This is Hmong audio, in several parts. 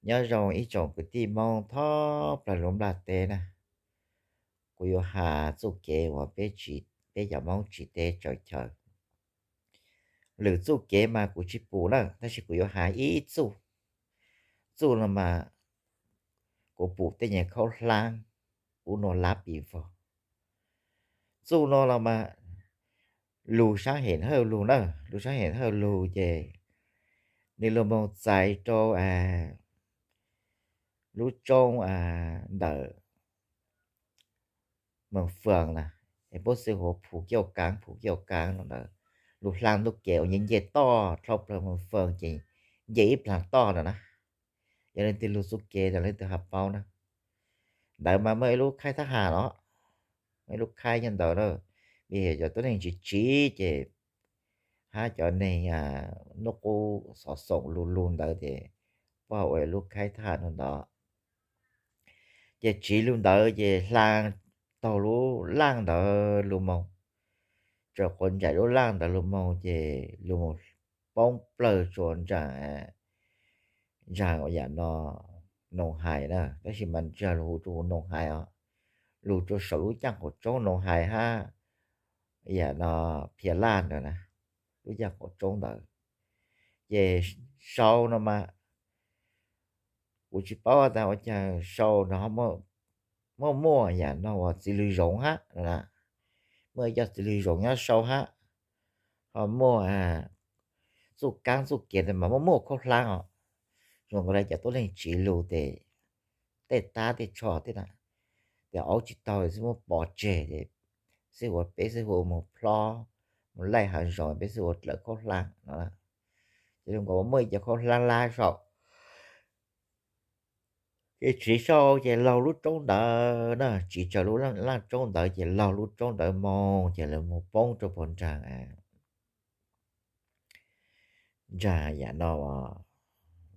Nyob zoo ib tsoom kwv tij Hmoob thoob plaws lub nplaj teb na. Kuv yuav has txuj kev uas peb tsis, peb cov Hmoob tsis teb tsaws chaw. Lwm txuj kev mas kuv tsis pum na, tab sis kuv yuav has ib txuj. Txuj no mas kuv pum tej nyuag khaub hlaab ub nua lab pis vog. Txuj no los mas lug saab hem hawj lug na, lug saab hem hawj lug ces nws lug moog txais rau lub roob ntawm Moos Faas na, es puab xwb hu ua Phu Kiauj Kaav, Phu Kiauj Kaav no ntawd. Lug hlaang ntuj kev uas nce nce toj dlhau plaws Moos Faas ces nce ib plaag toj no na. Yog leej twg lug txuj kev los leej twg has paub na. Ntawd mas muaj ib lub khaib thab ham no, muaj ib lub khaib nyob ntawd na. Vim cov tuab neeg tsiv tsiv ces hab cov neeg nub qub xov xoom lug lug ntawd ces puab ua ib lub khaib thab ham no ntawd. Ces tsiv lug ntawd ces hlaang taug lub laaj ntawd lug moog, tsaws quav nraim lub laaj ntawd lug moog ces lug moog poob plawg rua nraag, nraag yam no Noos Hais na, tab sis mas ntshe lug hu rua Noos Hais os, lug rua saum lub caaj qaum roob Noos Hais hab yam no Phia Laj ntawd na, lub caaj qaum roob ntawd. Ces sau no mas kuv tsis paub tas ua caag sau no muaj, muaj yam no uas txiv lws zoov hab no na, muaj ib co txiv lws zoov nyob sau hab, ho muaj txuj kaab txuj kev mas muaj muaj khaub hlaab os. Zoo nkaus li cov tuab neeg tsiv lug tes tej tab tej tsho tej na, tes aub tsis taug xwb muab pov tseg ces xwb ua peb xwb ua moog plob, moog laij hav zoov peb xwb ua dlawm khaub hlaab no. Ces zoo nkaus muaj ib co khaub hlaab lab saum ces tsiv sau ces laug lub roob ntawd na, tsiv tsaws lub laaj roob ntawd ces laug lub roob ntawd moog ces lawv moog poob rua puag nraag, nraag yam no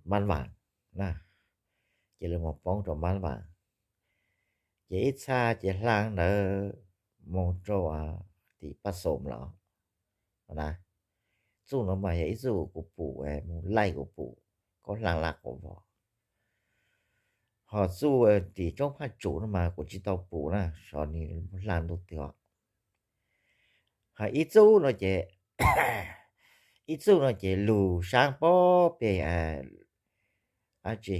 Mab Vaam na, ces lawv moog poob rua Mab Vaam. Ces ib txha ces hlaang ntawd moog rua tim Paj Xoom lawm na. Txuj no mas yog ib txuj kuv pum, moog laij kuv pum, khaub hlaab lab quas vog. Ho txuj tim roob Phaj Tsum no mas kuv tsis tau pum na, xyov nws hlaang ntuj twg os. Ho ib txuj no ces, ib txuj no ces lug saab pob peg dab tsi,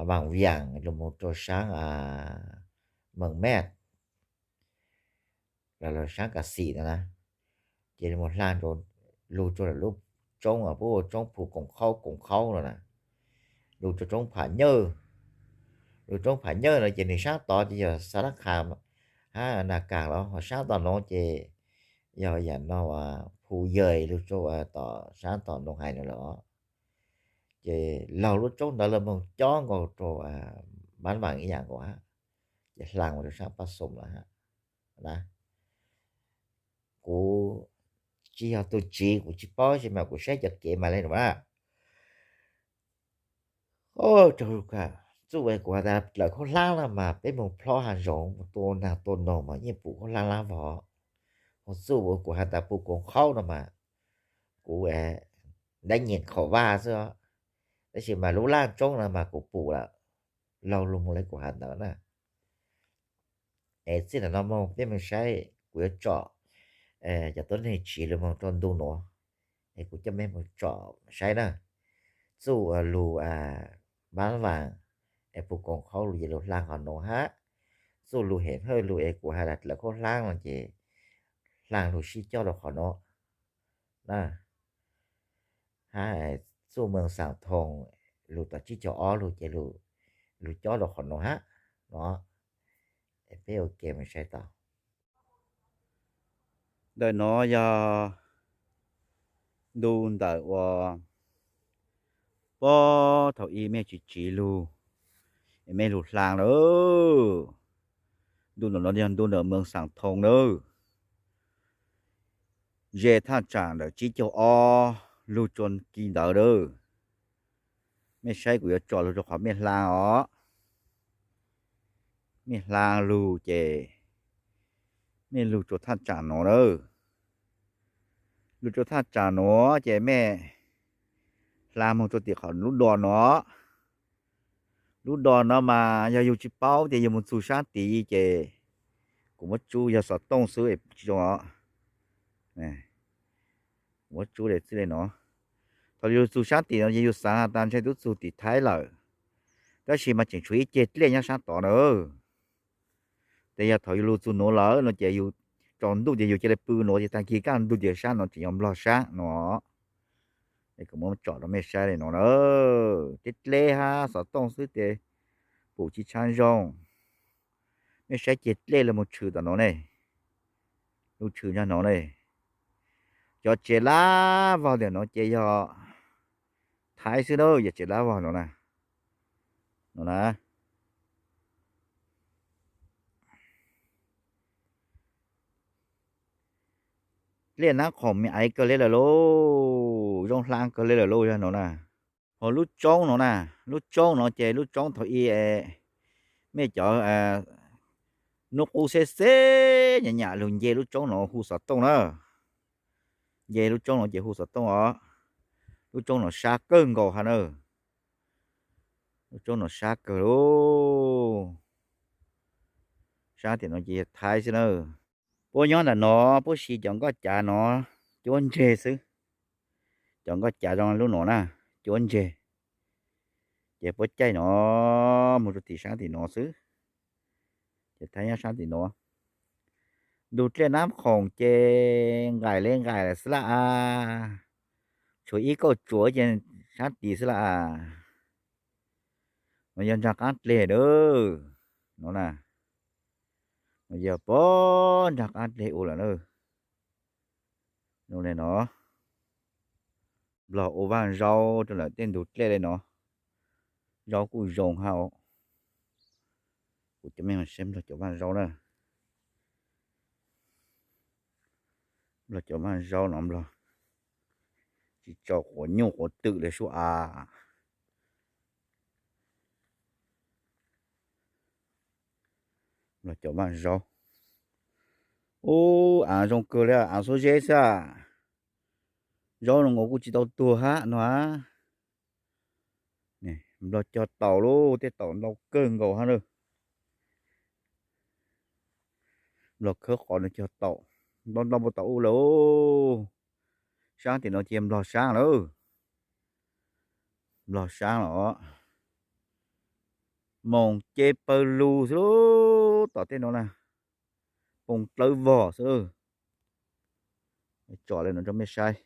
Vaam Viam lug moog rua saab Meem Mej, los saab Kas Xim no na, ces lug moog hlaang, lug rua lub roob puab hu ua roob Phu Koom Khaub, Koom Khaub no na, lug rua roob Pham Nyawj. Lug roob Pham Nyawj no ces nws saab tod ces yog Xa Lab Kham hab Na Kaam los, ho saab tom nuav ces yog yam no Phu Yais, lug rua tom saab tom Noos Hais no lawm. Ces laug lub roob ntawd lawv moog cob nkaus rua Mab Vaam ib yam nkaus hab, ces hlaang mus rua saab Paj Xoom lawm hab na. Kuv tsis yog tug tsiv kuv tsis paub, tab sis mas kuv saib cov kev mas le nuav na. Txuj uas kuv has tas dlawm khaub hlaab na mas peb moog plob hav zoov tua naag tua noog mas yeej pum khaub hlaab lab vog. Ho txuj uas kuv has tas Phu Koom Khaub no mas kuv dab nyem khaum vaj xwb, tab sis mas lub laaj roob no mas kuv pum lawm, laug lug moog le kuv has ntawd na. Es txij ntawm no moog peb moog saib, kuv yuav tsom cov tuab neeg tsiv lug moog rua ntu nuav, es kuv coj mej moog tsom saib na. Txuj lug Mab Vaam es Phu Koom Khaub lug ces lug hlaang qhov nuav hab. Txuj lug Hem Hawj lug es kuv has tas dlawm khaub hlaab no ces hlaang lug sib cob rua qhov nuav na. Hab txuj Meej Xaam Thoo lug tom tsib caug ob lug ces lug cob rua qhov nuav hab no. Peb ua ke moog saib tau. Ntawm no yog ntu ntawm uas puag thaum ub mej tsiv tsiv lug, mej lug hlaang lawm. Ntu ntawm no yog ntu ntawm Meej Xaam Thoo nawb. Ze thaj tsaam ntawm tsib caug ob lug rua ki ntawd lawm. Mej saib kuv yuav tsom lug rua qhov mej hlaang os. Mej hlaang lug ces mej lug rua thaj tsaam nuav lawm. Lug rua thaj tsaam nuav ces mej Hla moog rua tim qhov lub dos no. Lub dos no mas yog yug tsi paub ces yug moog txug saab tid ces kuv muab tsub yog xov tooj xwb tsi zoo os. Kuv muab tsub le txij le no. Thaum yug txug saab tim no ces yug xaav has tas ntshe tub txug tim Thaib lawm, tab sis mas tseem tshuav ib ceg dlej nyob saab tod na. Ces yog thaum yug lug txug nuav lawm no ces yug tsaus ntuj ces yug ca le pw nuav ces taag kig kaj ntug ces saab no tseem yog Nplog saab no. Es kuv muab tsom rau mej saib le no na. Dlej dlej hab xov tooj xwb ces pum tsi tshab zoo. Mej saib ceg dlej le moog tshwm tom no ne. Lub tshwm nyob no ne. Cov tsev lab vog ntawm no ces yog Thaib xwb na, yog tsev lab vog no na. No na. Dlej nab khoom me aiv kawg le lawm lauj, zoo hlaa kawg le lawm lauj yog no na. Ho lub tsoob no na, lub tsoob no ces lub tsoob thaum ub mej cov nub qub xeb xeb nyam nyam lug nce lub tsoob no hu xov tooj na. Nce lub tsoob no ces hu xov tooj os. Lub tsoob no sab kawg nkaus hab na. Lub tsoob no sab kawg lauj. Saab tim no ces yog Thaib xwb na. Puab nyob ntawm no, puab siv cov nkoj cav no cuab ntseg xwb. Cov nkoj cav zoo lub no na, cuab ntseg. Ces puab caij no moog rua tim saab tim no xwb. Ces Thaib nyob saab tim no. Ntug dlej nab khoom ces nqaim le nqaim lawm xwb laj as. Tshuav ib kauj tsuam ces saab tid xwb laj as. No yog nraag qaab dleg na. No na, no yog puag nraag qaab dleg ua lawm na. Zoo le no. Nplog ua vaaj zaub rau lawm tej ntug dlej le no. Zaub kuj zoo hab. Kuv cov mej saib Nplog cov vaaj zaub na. Nplog cov vaaj zaub no Nplog tsi tso quav nyuj quav twm le sub as. Nplog cov vaaj zaub. Ub, aav zoo kawg le, aav xuab zeb xwb. Zaub no nkaus kuj tsi tau tuag hab no a. Nplog cog taum lauj, tej taum ntau kawg nkaus hab na. Nplog khawb qos no cog taum, ntau ntau puag tom ub lawm. Saab tim no ces Nplog saab lawm. Nplog saab los. Moos ces pawg lug xwb lauj, tom tej no na. Poo dlawb vog xwb. Tsom le no rau mej saib.